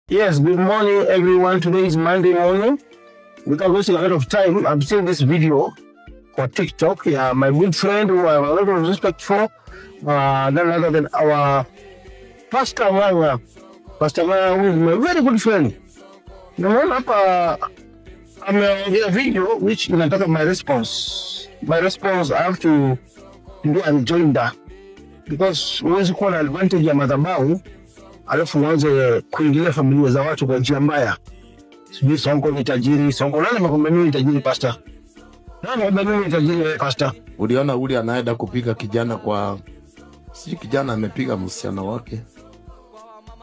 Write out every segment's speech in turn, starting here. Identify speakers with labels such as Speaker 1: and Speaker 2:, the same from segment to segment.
Speaker 1: Yes, good morning everyone. Today is Monday morning. Without wasting a lot of time, I'm seeing this video kwa TikTok ya my good friend who I have a lot of respect for, none other than our Pastor Ng'ang'a. Pastor Ng'ang'a who is my very good friend. Naona hapa ameongea video which inataka my response. My response, I have to do a rejoinder because huwezi kuwa na advantage ya madhabahu alafu uanze kuingilia familia za watu kwa njia mbaya. Sijui Sonko ni tajiri, Sonko nani amekwambia mimi ni tajiri, pastor? Nani amekwambia mimi ni tajiri wewe, pastor?
Speaker 2: Uliona ule anaenda kupiga kijana kwa, sijui kijana amepiga msichana wake,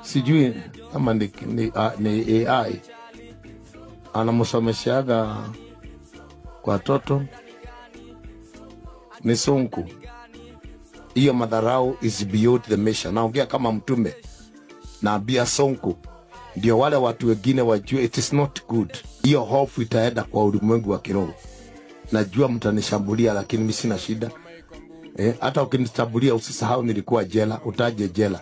Speaker 2: sijui kama ni AI anamsomeshaga kwa watoto ni Sonko. Hiyo madharau is beyond the measure. Naongea kama mtume, naambia Sonko ndio wale watu wengine wajue it is not good. Hiyo hofu itaenda kwa ulimwengu wa kiroho. Najua mtanishambulia, lakini mimi sina shida. Hata ukinishambulia usisahau nilikuwa jela, utaje jela.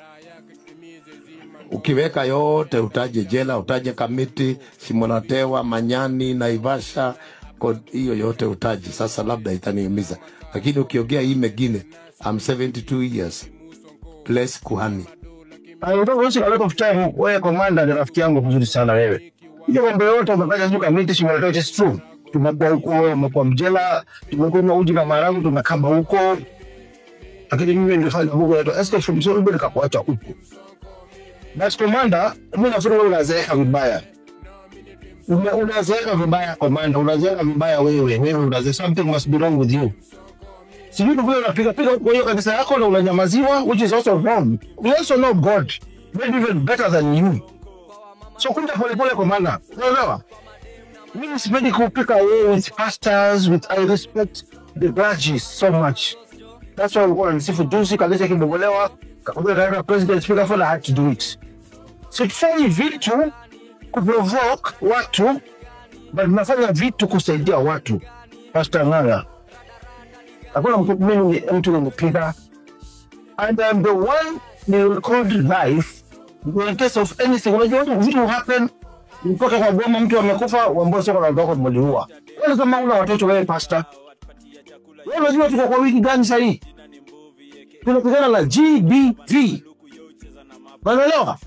Speaker 2: Ukiweka yote utaje jela, utaje Kamiti, Simonatewa, Manyani, Naivasha, hiyo yote utaje. Sasa labda itaniumiza. Lakini ukiongea hii mengine, I'm 72 years. Bless kuhani.
Speaker 1: I don't waste a lot of time. Wewe commander ni rafiki yangu mzuri sana wewe. Hiyo mambo yote umefanya sio Kamiti, Simonatewa, it is true. Tumekuwa huko, umekuwa mjela, tumekuwa uji na marangu, tumekaba huko. Lakini mimi ndio fanya huko naitwa Esther from Zombe nikakuacha huko. Basi commander, mimi nafikiri wewe unazeeka vibaya. Unazeeka vibaya commander, unazeeka vibaya wewe. Wewe unazeeka, something must be wrong with you. Sijui vile unapiga piga kwa hiyo kanisa yako na unanyamaziwa, which is also wrong. We also know God, maybe even better than you. So kuja pole pole commander. Unaelewa? Mimi sipendi kupika wewe with pastors, with I respect the clergy so much. That's why walikuwa wananisifu juzi kanisa ikibomolewa, kakuja kaenda president speaker for I had to do it. So tufanyi vitu kuprovoke watu, but tunafanya vitu kusaidia watu. Pastor Ng'ang'a, hakuna mtu mimi ni mtu nimepiga, and I'm the one ni record live in case of anything. Unajua vitu happen mpaka kwa boma mtu amekufa, ambao sio kwa watoto mliua. Wewe kama una watoto wewe pastor, wewe unajua tuko kwa wiki gani sasa hii? Tunapigana na GBV. Unaelewa?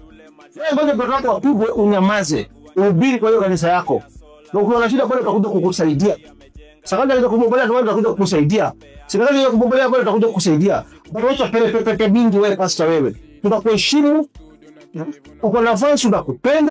Speaker 1: Wewe ngoja mtoto wako apigwe unyamaze, uhubiri kwa hiyo kanisa yako. Na ukiwa na shida bado tutakuja kukusaidia. Sakata ile kumbobolea ndio tutakuja kukusaidia. Sakata ile kumbobolea bado tutakuja kukusaidia. Bado wacha pele pele pele mingi wewe pastor wewe. Tunakuheshimu. Uko na fans tunakupenda.